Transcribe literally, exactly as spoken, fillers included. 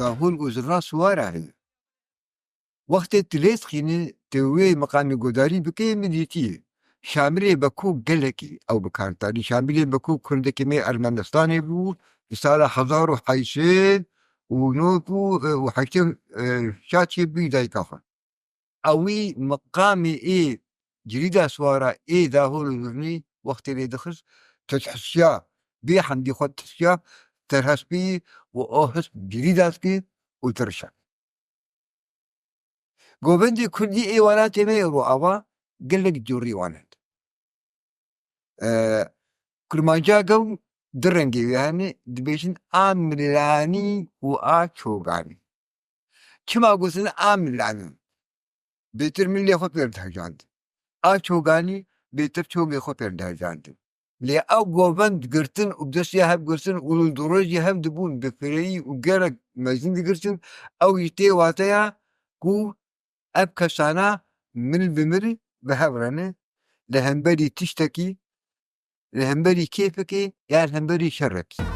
Dahûn û zirna siwara heye. Wextê tu lê dixînî, tu wê miqamê godarî bikê, min dîtî. Şamilê Beko gelekî ew bi kar didanî. Şamilê Beko kurdekî me Ermenistanê bû, di sala hezar û heyşê û nod û, e, û heştê, e, şaş bû dayika xwe. Ewî miqamê ê cirîda siwara ê dahûn û zirnî wextê lê dixist, tu dihisiya, bê hemdî xwe dihisiya, ser hespî û o hisp cirîda dikir û dirişa. Govendê kurdî ê welatê me yê Rojava gelek curî wan hene. E, Kurmanca gew du rengê wê hene, dibêjin a Milanî û a Çoganî. Çima gotin a Milanî? Bêtir milê xwe pêr dihejandin. A Çoganî bêtir çogê xwe pêr dihejandin. Lê ew govend girtin û bi destê hev girtin û li du rojî hev dibûn bi fireyî û gelek mezin digirtin, ew jî tê wateya ku ev kesana mil bi mil bi hev re ne, li hemberî tiştekî, li hemberî kêfekê ya li hemberî şerekî.